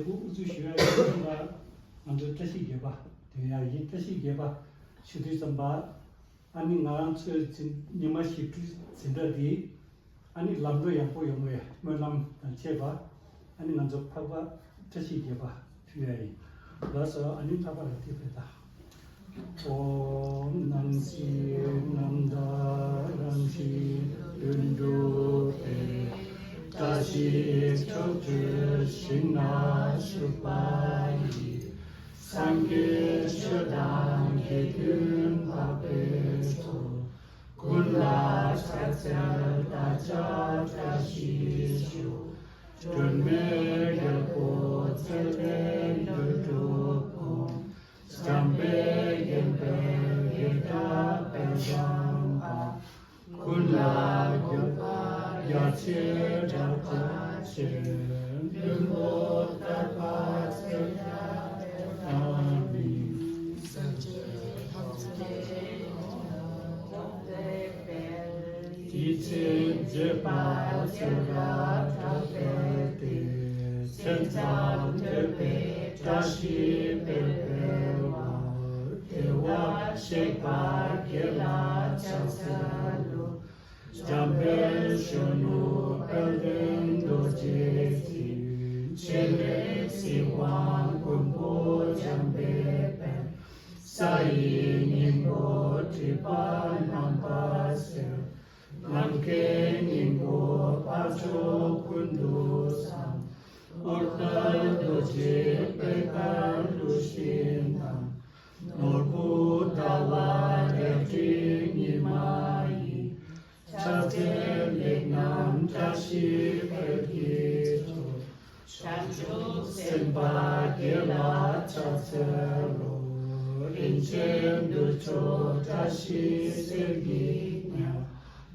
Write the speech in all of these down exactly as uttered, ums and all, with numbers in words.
ལས་འགུལ་དབུ་འཛུགས་ཞུ་ཡ་ཡིན་པ། ང་ཚོའི་བཀྲ་ཤིས་བརྒྱད་པ་འདོན་ཡ་ཡིན། བཀྲ་ཤིས་བརྒྱད་པ་ཞུ་དུས་ཙམ་པ། ཨ་ནི་ང་རང་ཚོའི་འཛིན་ཉི་མ་བཞི་བཅུའི་འཛིན་གྲྭ་འདི་ཨ་ནི་ལམ་འགྲོ་ཡག་པོ་ཡོང་བའི་སྨོན་ལམ་དང་བཅས་པ། ཨ་ནི་ང་ཚོ་འཕགས་པ་བཀྲ་ཤིས་བརྒྱད་པ་ཕུལ་ཡ་ཡིན། ལགས་སོ། ཨ་ནི་འཕགས་པ་ར་ཏི་བེ་ཏ། ཨོཾ། སྣང་སྲིད་རྣམ་དག་རང་བཞིན་ལྷུན་གྲུབ་པའི། བཀྲ་ཤིས་ཆོ་འཕྲུལ་ཞིང་ན་བཞུགས་པ་ཡི། སངས་རྒྱས་ཆོས་དང་དགེ་འདུན་འཕགས་པའི་ཚོགས། ཀུན་ལ་ཕྱག་འཚལ་བདག་ཅག་བཀྲ་ཤིས་ཤོག། སྒྲོན་མེའི་རྒྱལ་པོ་ཚེ་ལས་འདས་གྲུབ་དགོངས། འཇམ་དཔལ་མཁྱེན་པའི་ཡེ་དག་དཔལ་དང་བ། ཀུན་ལ་གུས་པ་རྒྱ་ཆེར་གྲགས་པ་ཆེ། ལྷུན་པོ་ཏར་པ་ཚེ་རྒྱ་དང་ནི། སངས་རྒྱས་ཐམས་ཅད་ཡོངས་སུ་རྫོགས་པའི་དཔལ། དེ་ཚེ་མཛད་པ་ཚེ་རབས་དྲག་པོའི་སྟེང་། མཚན་ཙམ་ཐོས་པས་བཀྲ་ཤིས་དཔལ་འཕེལ་བ། བདེ་བར་གཤེགས་པ་དགེ་ལ་ཕྱག་འཚལ་ལོ། འཇམ་དཔལ་གཞོན་ནུ་དཔལ་ལྡན་རྡོ་རྗེ་འཛིན། ཆེ་ལས་སྲིད་དབང་མགོན་པོ་འཇམ་དཔལ་དཔལ། ས་ཡི་སྙིང་པོ་སྒྲིབ་པ་རྣམ་པར་སེལ། ནམ་མཁའི་སྙིང་པོ་འཕགས་མཆོག་ཀུན་ཏུ་བཟང་། འོད་དཔལ་རྡོ་རྗེ་པད་དཀར་ཀླུ་བཞིན་དང་། ནོར་བུ་ཟླ་བ་རལ་གྲི་ཉི་མ་ཡི། ཕྱག་འཚལ་ལེགས་བསྣམས་བཀྲ་ཤིས་དཔལ་གྱི་མཆོག། བྱང་ཆུབ་སེམས་དཔའ་དགེ་ལ་ཕྱག་འཚལ་ལོ། རིན་ཆེན་རྡུལ་མཆོག་བཀྲ་ཤིས་གསེར་གྱི་ཉ།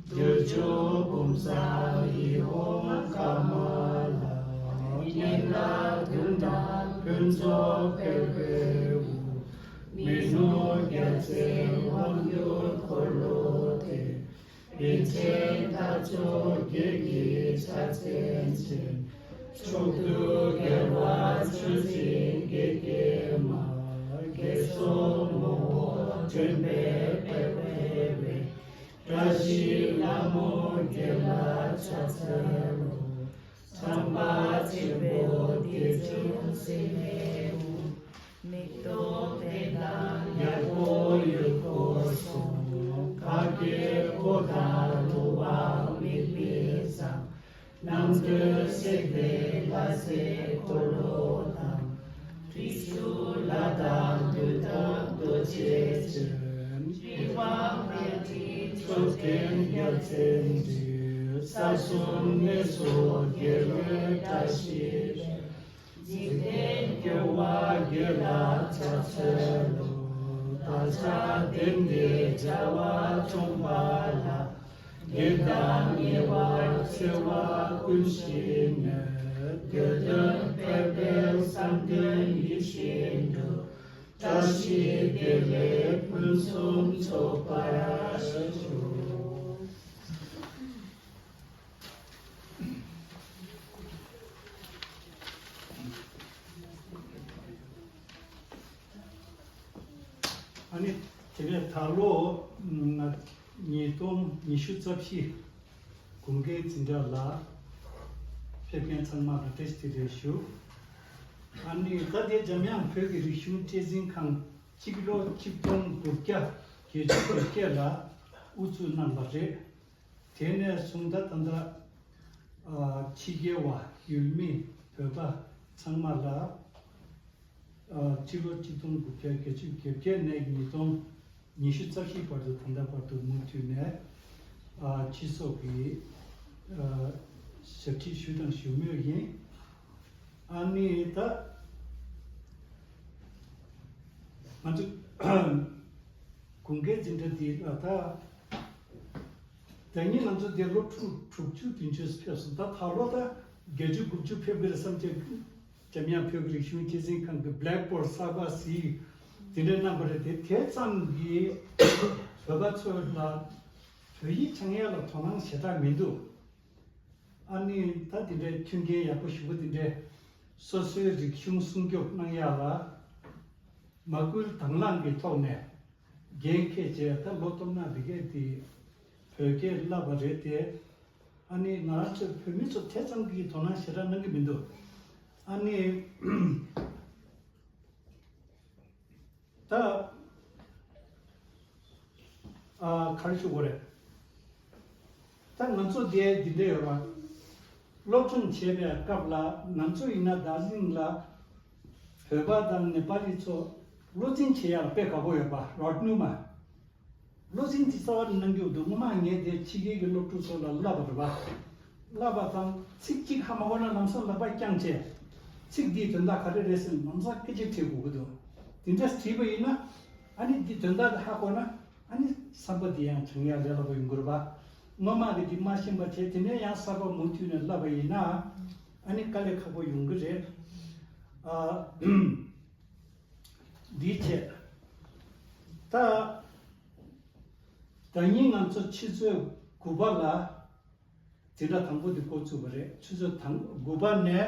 བདུད་འཇོམས་བུམ་བཟང་ཡིད་འོང་ཀ་མ་ལ། གཉན་ལྷ་བདུད་དང་ཕུན་ཚོགས་དཔལ་བེའུ། མི་ནུབ་རྒྱལ་མཚན་དབང་སྒྱུར་འཁོར་ལོ་སྡེ། རིན་ཆེན་ལྷ་ཚོགས་བརྒྱད་ཀྱི་ཕྱག་མཚན་ཅན། མཆོག་ཏུ་རྒྱལ་བ་ཆོས་སྦྱིན་དགྱེས་དགྱེས་མ། བགེགས་སོགས་མང་པོ་འདྲེན་པའི་དཔལ་བེའུ། བཀྲ་ཤིས་ལྷ་མོ་དགེ་ལ་ཕྱག་འཚལ་ལོ། ཁྲམ་པ་ཆེན་པོ་བདེ་འབྱུང་སྲེད་མེད་དབང་། མིག་ཏོ་སྤྲིན་དང་ཡར་ལྷོ་ཡུལ་འཁོར་གསུམ། ག་གེ་ཁོ་དང་ལུ་བ་མིག་མི་བཟང་། རྣམ་ཐོས་སྲེག་པའི་ལྷ་སྲས་འཁོར་ལོ་དང་། ཁྲི་ཆུ་ལྷ་དང་བདུད་དང་རྡོ་རྗེ་ཅན། སྤྲིན་དབང་རལ་གྲིའི་མཆོག་ལྡན་རྒྱལ་མཚན་འདི། ས་གསུམ་གནས་སུ་རྒྱལ་བའི་བཀྲ་ཤིས་དཔལ། འཇིག་རྟེན་སྐྱོང་བ་དགེ་ལ་ཕྱག་འཚལ་ལོ། བདག་ཅག་དེང་འདིར་བྱ་བ་བཅོམ་པ་ལ། གདོན་དང་ཉེ་བར་འཚེ་བ་ཀུན་ཞི་ནས། འདོད་དོན་འཕེལ་བའི་བསམ་དོན་ཡིད་བཞིན་དུ། བཀྲ་ཤིས་བདེ་ལེགས་ཕུན་སུམ་ཚོགས་པར་ཤོག། ཨ་ནི་དེ་ནས་ད་ལོ་ང་ཉིས་སྟོང་ཉི་ཤུ་རྩ་བཞི་དགུན་ཁའི་འཛིན་གྲྭ་ལ་ཕེབས་མཁན་ཚང་མ་ལ་བཀྲ་ཤིས་བདེ་ལེགས་ཞུ། ཨ་ནི་ད་ལྟའི་འཇམ་དབྱངས་བོད་ཀྱི་རིག་གཞུང་སྤྱི་འཛིན་ཁང་སྤྱི་ལོ་ཆིག་སྟོང་དགུ་བརྒྱ་བརྒྱད་ཅུ་གྱ་བརྒྱད་ལ་དབུ་བཙུགས་གནང་བ་རེད། དེ་ནས་བཟུང་ད་ད་ལྟ་ཨ་ཕྱི་རྒྱལ་བ་ཡུལ་མི་བོད་པ་ཚང་མ་ལ་ཨ་སྤྱི་ལོ་ཆིག་སྟོང་དགུ་བརྒྱ་བརྒྱད་ཅུ་གྱ་བརྒྱད་ནས་ཉིས་སྟོང་ཉི་ཤུ་རྩ་བཞི་བར་དུ་ད་ལྟ་བར་དུ་མུ་མཐུད་ནས་ཨ་སྤྱི་ཚོགས་ཀྱི་ཨ་ཞབས་ཕྱི་ཞུས་དང་ཞུ་མུས་ཡིན། ཨ་ནི་ད་ང་ཚོ་དགུན་ཁའི་འཛིན་གྲྭ་འདི་ལ་ད། ད་ནི་ང་ཚོ་འདིར་ལོ་དྲུག་དྲུག་ཅུ་བདུན་ཅུ་ཕེབས་སོང་། ད་ད་ལོ་ད་བརྒྱད་ཅུ་དགུ་བཅུ་ཕེབས་ཀྱི་རེད་བསམ་བྱས། འཇམ་དབྱངས་བོད་ཀྱི་རིག་གཞུང་སྤྱི་འཛིན་ཁང་གི་Blackboard གསར་པ་གཟིགས། དེ་འདྲའི་རྣམ་པ་རེད་དེ། དེ་ཙམ་གྱིས་བོད་པ་ཚོ་ལ་བོད་ཡིག་སྦྱང་ཡ་ལ་དོ་སྣང་ཞེ་དྲག་མི་འདུག་ཨ་ནི་ད་དེ་འདྲའི་མཐུན་རྐྱེན་ཡག་པོ་ཞེ་པོ་དེ་འདྲའི་ སོ་སོའི་རིག་གཞུང་སྲུང་སྐྱོབ་གནང་ཡག་ལ་མ་སྐུལ་དང་བླངས་ཀྱི་ཐོག་ནས་འགན་འཁྱེར་བྱས། ད་ལོ་སྟོང་ན་འདི་གས་དེ་བོད་སྐད་བསླབ་པ་རེད་དེ། ཨ་ནི་ང་རང་ཚོའི་བོད་མི་ཚོ་དེ་ཙམ་གྱིས་དོ་སྣང་ཞེ་དྲག་གནང་གི་མི་འདུག་ཨ་ནི། ད། ཨ། ག་རེ་ཞུ་དགོས་རེད། ད་ང་ཚོ་འདིར་འདི་འདྲ་ཡོད་རེད་བ། སློབ་སྦྱོང་བྱེད་པའི་སྐབས་ལ་ང་ཚོ་ཡིན་ན་དར་ཛིལ་ལ་བོད་པ་དང་ནེ་པ་ལི་ཚོ་བློ་འཛིན་བྱེད་ཡག་དཔེ་དགའ་པོ་ཡོད་པ། རོགས་ནུས་མ། བློ་འཛིན་དེ་རྩ་བ་ནས་གནང་རྒྱུ་འདུག་སྔོན་མ་ངས་དེ་ཕྱི་རྒྱལ་གྱི་སློབ་ཕྲུག་ཚོ་ལ་བསླབ་པ་རེད་བ། བསླབ་པ་དང་ཚིག་གཅིག་ཧ་མ་གོ་ན་ལམ་སང་ལག་པ་བརྐྱངས་བྱས། ཚིག་འདིའི་དོན་དག་ག་རེ་རེད་ཟེར་ལམ་སང་སྐད་ཆ་དྲིས་དགོས་ཀྱི་འདུག་དེ་འདྲ་དྲིས་པ་ཡིན་ན། ཨ་ནི་འདི་དོན་དག་དེ་ཧ་གོ་ན། ཨ་ནི་བསམ་པ་འདི་ཡང་བྱང་ཡག་ལས་སླ་པོ་ཡོང་གི་རེད་བ། སྔོན་མ་གི་འདི་མ་ཤེས་པ་བྱས། དེ་ནས་ཡང་གསར་པ་མུ་མཐུད་ནས་བསླབ་པ་ཡིན་ན། ཨ་ནི་དཀའ་ལས་ཁག་པོ་ཡོང་གི་རེད། ཨ། འདིའི་ཆེད། ད། ཟླ་ཉིན་ང་ཚོ་ཆུ་ཚོད་དགུ་པ་ལ་འཛིན་གྲྭ་དང་པོ་དེ་འགོ་བཙུགས་པ་རེད། ཆུ་ཚོད་དང་དགུ་པ་ནས་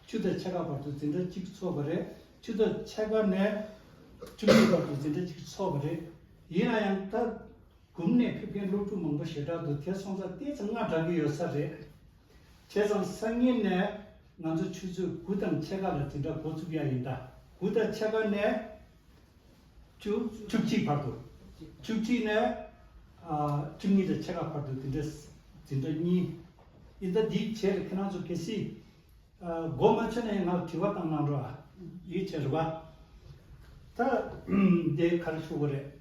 བཅུ་དང་ཕྱེད་ཀ་བར་དུ་འཛིན་གྲྭ་གཅིག་ཚོགས་པ་རེད། ཆུ་ཚོད་ཕྱེད་ཀ་ནས་བཅུ་གཉིས་བར་དུ་འཛིན་གྲྭ་གཅིག་ཚོགས་པ་རེད། ཡིན་ན་ཡང་ད། སྒོམ་ནས་ཕེབས་མཁན་སློབ་ཕྲུག་མང་པོ་ཞེ་དྲག་འདུག་དེ་སོང་ཙང་དེ་ཚོ་དངངས་སྐྲག་གི་ཡོད་ས་རེད། བྱས་ཙང་སང་ཉིན་ནས་ང་ཚོ་ཆུ་ཚོད་དགུ་དང་ཕྱེད་ཀ་ལ་འཛིན་གྲྭ་འགོ་བཙུགས་ཡ་ཡིན། ད་དགུ་དང་ཕྱེད་ཀ་ནས་བཅུ་བཅུ་གཅིག་བར་དུ། བཅུ་གཅིག་ནས་ཨ་བཅུ་གཉིས་དང་ཕྱེད་ཀ་བར་དུ་དེ་འདྲ་འཛིན་གྲྭ་གཉིས་ཡིན། ད་འདིའི་ཆེད་ལ་ཁྱེད་རང་ཚོ་གལ་སྲིད། ཨ། མགོ་མ་ཚོས་ན་ཡང་ང་ལ་དྲི་བ་བཏང་གནང་རོགས། ཨ། ཡིད་ཆེས་རེད་བ། ད་དེ་ག་རེ་ཞུ་དགོས་རེད།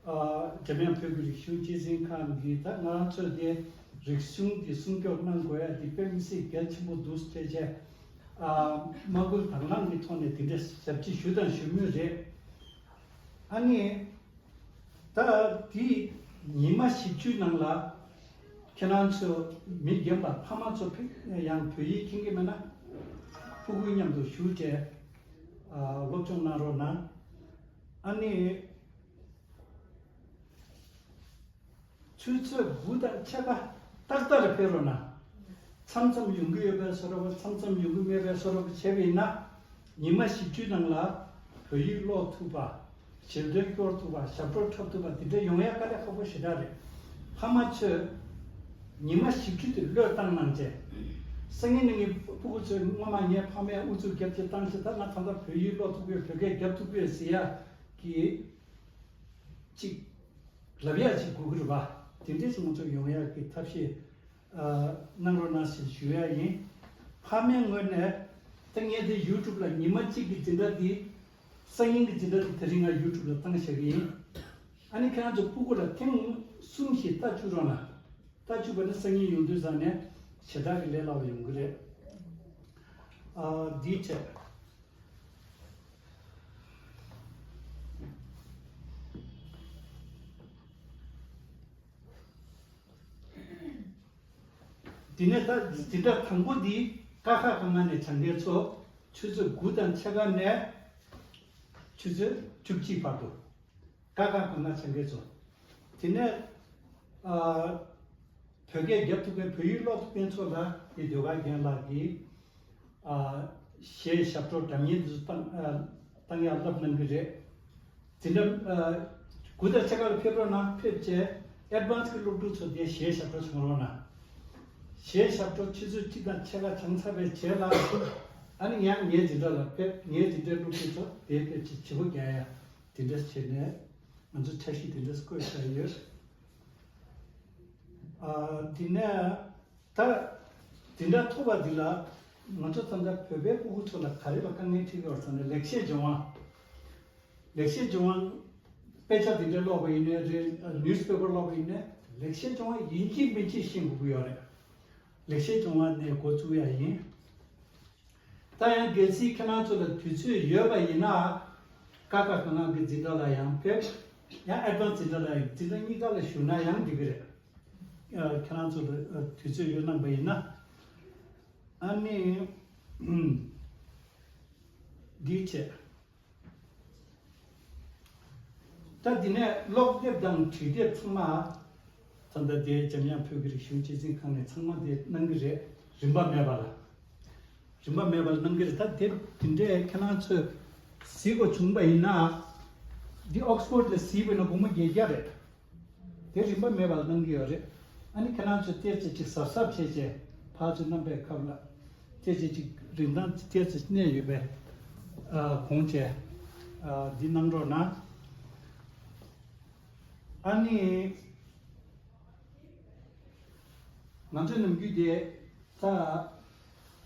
ཨ། འཇམ་དབྱངས་བོད་ཀྱི་རིག་གཞུང་སྤྱི་འཛིན་ཁང་གིས་ད་ང་རང་ཚོའི་དེ་རིག་གཞུང་འདི་སྲུང་སྐྱོབ་གནང་དགོས་ཡ་འདི་དཔེ་མི་སྲིད་གལ་ཆེན་པོ་འདུག་ཟེར་བྱས། ཨ། མ་བསྐུལ་དང་བླངས་ཀྱི་ཐོག་ནས་དེ་འདྲ་ཞབས་ཕྱི་ཞུས་དང་ཞུ་མུས་རེད། ཨ་ནི། ད་དེ་ཉི་མ་བཞི་བཅུའི་ནང་ལ་ཁྱེད་རང་ཚོ་མི་རྒན་པ་ཕ་མ་ཚོ་ཕི་ཡང་བོད་ཡིག་མཁྱེན་གྱི་མེད་ན་ཕྲུ་གུ་མཉམ་དུ་བཞུགས་བྱས། ཨ། སློབ་སྦྱོང་གནང་རོགས་གནང་། ཨ་ནི། ཆུ་ཚོད་དགུ་དང་ཕྱེད་ཀ་ཏག་ཏག་ལ་ཕེབས་རོགས་གནང་། མཚམས་མཚམས་ཡོང་གི་ཡོད་པའི་བཟོ་འདྲ་བ། མཚམས་མཚམས་ཡོང་གི་མེད་པའི་བཟོ་འདྲ་བ་བྱས་པ་ཡིན་ན། ཉི་མ་བཞི་བཅུའི་ནང་ལ་བོད་ཡིག་ཀློག་ཐུབ་པ། ཞལ་འདོན་སྐྱོར་ཐུབ་པ། ཞབས་བྲོ་འཁྲབ་ཐུབ་པ་དེ་འདྲ་ཡོང་ཡ་དཀའ་ལས་ཁག་པོ་ཞེ་དྲག་རེད། ཕ་མ་ཚོས་ཉི་མ་བཞི་བཅུ་དེ་བློས་བཏང་གནང་བྱས། སང་ཉིན་ནས་ངའི་ཕྲུ་གུ་ཚོས་སྔོན་མ་ངའི་ཕ་མས་ཨུ་ཚུགས་རྒྱབ་ཀྱི་བཏང་ཞིག་ད་ང་ད་ལྟ་བོད་ཡིག་ཀློག་ཐུབ་ཡོད། བོད་སྐད་རྒྱབ་ཐུབ་ཡོད་ཟེར་ཡ་གི་ཅིག་ལབ་ཡ་ཅིག་དགོས་ཀྱི་རེད་བ། དེ་འདྲས་སུ་ང་ཚོ་ཡོང་ཡ་གི་ཐབས་ཤེས། ཨ། གནང་རོགས་གནང་ཞེས་ཞུ་ཡ་ཡིན། ཕ་མའི་ངོས་ནས་ད་ངས་དེ་ཡུ་ཊུབ་ལ་ཉི་མ་གཅིག་གི་འཛིན་གྲྭ་འདི། སང་ཉིན་གྱི་འཛིན་གྲྭ་འདི་དེ་རིང་ང་ཡུ་ཊུབ་ལ་བཏང་བཞག་གི་ཡིན། ཨ་ནི་ཁྱེད་རང་ཚོ་ཕྲུ་གུ་ལ་ཐེངས་གསུམ་ཞིག་ལྟ་བཅུག་རོགས་གནང་། ལྟ་བཅུག་པ་ནི་སང་ཉིན་ཡོང་དུས་ཙང་ནས་ཞེ་དྲག་གི་ལས་སླ་བ་ཡོང་གི་རེད། ཨ། འདིའི་ཆེད། དེ་ནས་ད་འཛིན་གྲྭ་དང་པོ་འདི་ཀ་ཁ་ག་ང་ནས་སྦྱང་མཁན་ཚོ་ཆུ་ཚོད་དགུ་དང་ཕྱེད་ཀ་ནས་ཆུ་ཚོད་བཅུ་གཅིག་བར་དུ། ཀ་ཁ་ག་ང་སྦྱང་མཁན་ཚོ། དེ་ནས། ཨ། བོད་སྐད་རྒྱབ་ཐུབ་མཁན། བོད་ཡིག་ཀློག་ཐུབ་མཁན་ཚོ་ལ་དེ་ཟློས་གར་རྒན་ལགས་ཀྱིས། ཨ། གཞས་ཞབས་བྲོ་སྒྲ་སྙན་དེ་ཚོ་བཏང་། ཨ། བཏང་ཡག་བསླབ་གནང་གི་རེད། དེ་འདྲ། ཨ། དགུ་དང་ཕྱེད་ཀ་ལ་ཕེབས་རོགས་གནང་། ཕེབས་བྱས་ཨེཌ་ཝན་སི་གི་སློབ་ཕྲུག་ཚོ་དེ་གཞས་ཞབས་བྲོ་སྦྱང་རོགས་གནང་། གཞས་ཞབས་བྲོ་ཆུ་ཚོད་གཅིག་དང་ཕྱེད་ཀ་སྦྱངས་ཚར་བའི་རྗེས་ལ། ཨ་ནི་ཡང་ངའི་འཛིན་གྲྭ་ལ་ཕེབས། ངའི་འཛིན་གྲྭའི་སློབ་ཕྲུག་ཚོ་དེ་ཕེབས་བྱས་བྱིས་པ་རྒྱག་ཡ་དེ་འདྲ་བྱས་ནས་ང་ཚོ་འཆར་གཞི་དེ་འདྲ་བཀོད་བཞག་ཡོད། ཨ། དེ་ནས་ད་འཛིན་གྲྭ་མཐོ་བ་འདི་ལ་ང་ཚོ་ད་ལྟ་བོད་པའི་ཕྲུ་གུ་ཚོ་ལ་ག་རེ་ལ་དཀའ་ངལ་འཕྲད་ཀྱི་ཡོད་ཟེར་ན། ལེགས་བཤད་ལྗོན་དབང་། ལེགས་བཤད་ལྗོན་དབང་། དཔེ་ཆ་འདི་འདྲ་ཀློག་པ་ཡིན་ནའི་རེད། ནིའུ་སི་པེ་པར་ཀློག་པ་ཡིན་ནའི། ལེགས་བཤད་ལྗོན་དབང་ཡིན་གཅིག་མིན་གཅིག་ཤེས་དགོས་ཀྱི་ཡོད་རེད། ལེགས་བཤད་ལྗོན་དབང་ནས་འགོ་བཙུགས་ཡ་ཡིན། ད་ཡང་གལ་སྲིད་ཁྱེད་རང་ཚོ་ལ་དུས་ཚོད་ཡོད་པ་ཡིན་ན། ཀ་ཁ་ག་ང་གི་འཛིན་གྲྭ་ལ་ཡང་ཕེབས། ཡང་ཨེཌ་ཝན་སི་འཛིན་གྲྭ་ལ་ཡང་། འཛིན་གྲྭ་གཉིས་ཀ་ལ་ཞུགས་ན་ཡང་འགྲིག་གི་རེད། ཨ། ཁྱེད་རང་ཚོ་ལ་དུས་ཚོད་ཡོད་གནང་པ་ཡིན་ན། ཨ་ནི། འདིའི་ཆེད། ད་འདི་ནས་ཀློག་དེབ་དང་འབྲི་དེབ་ཚང་མ། ད་ལྟ་དེ་འཇམ་དབྱངས་བོད་ཀྱི་རིག་གཞུང་སྤྱི་འཛིན་ཁང་ནས་ཚང་མ་དེ་གནང་གི་རེད། རིན་པ་མེད་པ་ལ། རིན་པ་མེད་པར་གནང་གི་རེད། ད་དེ་དེ་འདྲའི་ཁྱེད་རང་ཚོས་གཟིགས་དགོས་བྱུང་པ་ཡིན་ན། འདི་ཨོག་སི་ཕོར་ཌ་ལ་གཟིགས་པ་ཡིན་ན་སྒོར་མོ་བརྒྱད་བརྒྱ་རེད། དེ་རིན་པ་མེད་པར་གནང་གི་ཡོད་རེད། ཨ་ནི་ཁྱེད་རང་ཚོས་ཏོག་ཙམ་ཅིག་གཟབ་གཟབ་བྱས་བྱས་ཕར་ཚུར་གནང་པའི་སྐབས་ལ་ཏོག་ཙམ་ཅིག་རིན་ཐང་ཏོག་ཙམ་གནས་ཡོད་པའི་ཨ་གོང་བྱས་ཨ་འདི་གནང་རོགས་གནང་། ཨ་ནི། ང་ཚོའི་ནམ་རྒྱུན་དེ་ད་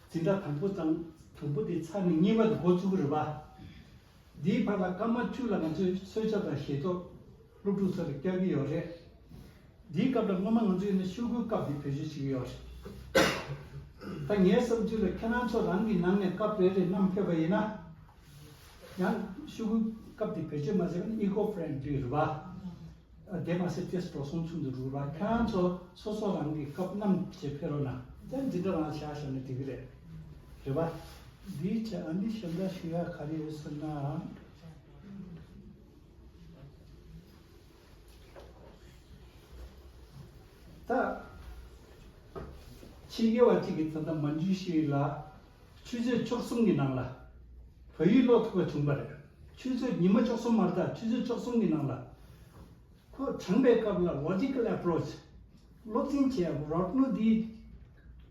འཛིན་གྲྭ་དང་པོ་དང་དང་པོ་དེ་ཚར་ནས་གཉིས་པ་དེ་འགོ་བཙུགས་ཀྱི་རེད་པ། འདིའི་བར་ལ་སྐར་མ་བཅུ་ལ་ང་ཚོས་གསོལ་ཇ་དང་ཞལ་ཏོག་སློབ་ཕྲུག་ཚོ་ལ་བསྐྱལ་གྱི་ཡོད་རེད། འདིའི་སྐབས་ལ་སྔོན་མ་ང་ཚོས་ནི་ཤོག་གུའི་ཀབ་དེ་བེད་སྤྱོད་བྱེད་ཀྱི་ཡོད་རེད། ད་ངའི་བསམ་ཚུལ་ལ་ཁྱེད་རང་ཚོ་རང་གི་ནང་ནས་ཀབ་རེ་རེ་བསྣམས་ཕེབས་པ་ཡིན་ན། ཡང་ཤོག་གུའི་ཀབ་དེ་བེད་སྤྱོད་མ་བྱས་ན་ཨི་ཀོ་ཕ་རེན་ཌི་ལི་རེད་པ། དེ་མ་ཟད་ཏོག་ཙམ་འགྲོ་སོང་ཆུང་དུ་འགྲོ་ར། ཁྱེད་རང་ཚོ་སོ་སོ་རང་གི་ཀབ་བསྣམས་བྱས་ཕེབས་རོགས་གནང་། དེ་འདི་འདྲ་རང་བཞག་བཞག་ན་འགྲིག་གི་རེད། རེད་པ། འདིའི་ཆ་ཨ་ནི་གཞན་དག་ཞུ་ཡག་ག་རེ་ཡོད་ཟེར་ན། ད་ཕྱི་རྒྱལ་བ་གཅིག་གིས་ད་ལྟ་མན་ཇུ་ཤྲི་ལ་ཆུ་ཚོད་བཅུ་གསུམ་གྱི་ནང་ལ་བོད་ཡིག་ཀློག་ཐུབ་པ་བྱུང་པ་རེད། ཆུ་ཚོད་ཉི་མ་བཅུ་གསུམ་མ་རེད། ད་ཆུ་ཚོད་བཅུ་གསུམ་གྱི་ནང་ལ། ཁོ་དྲངས་པའི་སྐབས་ལ་ལོ་ཇི་ཀལ་ཨེ་པོ་རོ་ཆི། སློབ་ཚན་བྱས་རོགས་ནོ་འདི་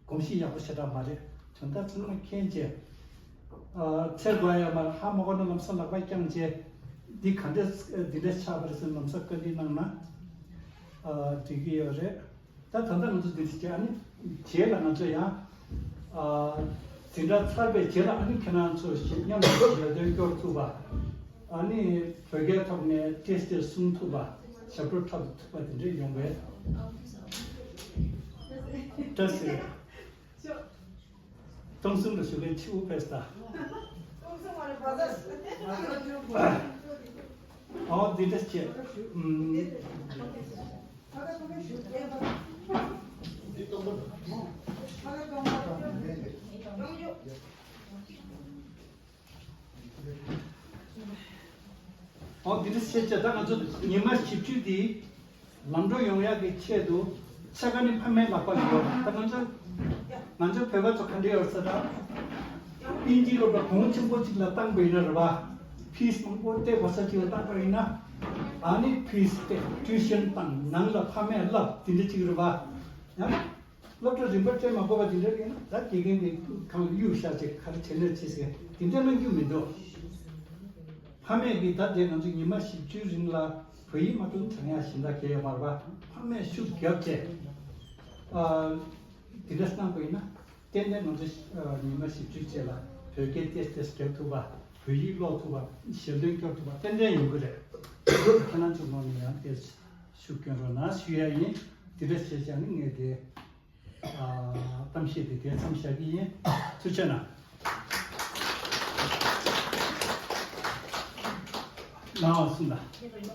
གོམས་གཤིས་ཡག་པོ་ཞེ་དྲག་མ་རེད། དོན་དག་ཚང་མ་མཁྱེན་བྱས། ཨ་འཚེར་དགོས་ཡ་མ་རེད། ཧ་མ་གོ་ན་ལམ་སང་ལག་པ་བརྐྱངས་བྱས། འདི་ག་འདྲས་འདི་འདྲས་ཆགས་པ་རེད་ཟེར་ལམ་སང་བཀའ་འདྲི་གནང་ན་ཨ་འགྲིག་གི་ཡོད་རེད། ད་ད་ལྟ་ང་ཚོ་འདི་འདྲས་བྱས། ཨ་ནི་རྗེས་ལ་ང་ཚོ་ཡང་ཨ་འཛིན་གྲྭ་ཚར་བའི་རྗེས་ལ་ཨ་ནི་ཁྱེད་རང་ཚོ་ཞིག་མཉམ་དུ་ཞལ་འདོན་སྐྱོར་ཐུབ་པ། ཨ་ནི་བོད་སྐད་ཐོག་ནས་ཏོག་ཙམ་གསུང་ཐུབ་པ། ཞབས་བྲོ་འཁྲབ་ཐུབ་པ་དེ་འདྲས་ཡོང་བའི་བཀྲ་ཤིས་བདེ་ལེགས། སྟོང་གསུམ་ལ་བཞུགས་མཁན་ཆུ་བོ་ཕེ་སྟ། ཨོ་འདི་འདྲ་བྱས། ཨུམ། ཨོ་འདི་འདྲ་བྱས་བྱས། ད་ང་ཚོ་ཉི་མ་བཞི་བཅུ་འདི་ལམ་འགྲོ་ཡོང་ཡག་གི་ཆེད་དུ་ཕྱེད་ཀ་ནི་ཕ་མའི་ལག་པ་ལ་ཡོད། ད་ང་ཚོ་ང་ཚོ་བོད་པ་ཚོ་ག་འདྲ་ཡོད་ཟེར་ན། དབྱིན་ཇིའི་སློབ་གྲྭ་གོང་ཆེན་པོ་གཅིག་ལ་བཏང་པ་ཡིན་ན་རེད་པ། ཕིས་མང་པོ་སྤྲད་དགོས་ས་གཅིག་ལ་བཏང་པ་ཡིན་ན། ཨ་ནི་ཕིས་སྤྲད། ཊིའུ་ཤན་བཏང་། ནང་ལ་ཕ་མས་བསླབ། དེ་འདྲ་གཅིག་རེད་པ། ཡང་སློབ་གྲྭ་རིམ་པར་སྤྲད་མ་དགོས་པ་དེ་འདྲ་ཡིན་ན། ད་དགེ་རྒན་གྱིས་གང་གཡུག་བཞག་བྱས་ག་རེ་བྱས་ན་བྱས་ཟེར་དེ་འདྲ་གནང་རྒྱུ་མི་འདུག་ཕ་མས་ཀྱིས་ད་དེ་ང་ཚོ་ཉི་མ་བཞི་བཅུའི་རིང་ལ་བོད་ཡིག་མ་གཏོགས་དྲན་ཡག་གཞན་དག་གང་ཡང་མ་རེད་པ། ཕ་མས་ཤུགས་རྒྱབ་བྱས། ཨ་དེ་འདྲ་གནང་པ་ཡིན་ན། ཏན་ཏན་ང་ཚོ་ཨ་ཉི་མ་བཞི་བཅུ་རྗེས་ལ་བོད་སྐད་ཏོག་ཙམ་རྒྱག་ཐུབ་པ། བོད་ཡིག་ཀློག་ཐུབ་པ། ཞལ་འདོན་སྐྱོར་ཐུབ་པ་ཏན་ཏན་ཡོང་གི་རེད། ཁྱེད་རང་ཚོའི་ངོས་ནས་ཡང་ཏོག་ཙམ་ཤུགས་སྐྱོན་རོགས་གནང་ཞུ་ཡ་ཡིན། དེ་འདྲ་བྱས་བྱས་ནི་ངས་དེ་ཨ་གཏམ་བཤད་དེ་དེ་མཚམས་བཞག་གི་ཡིན། ཐུགས་རྗེ་གནང་། ལགས་སོ་ལགས།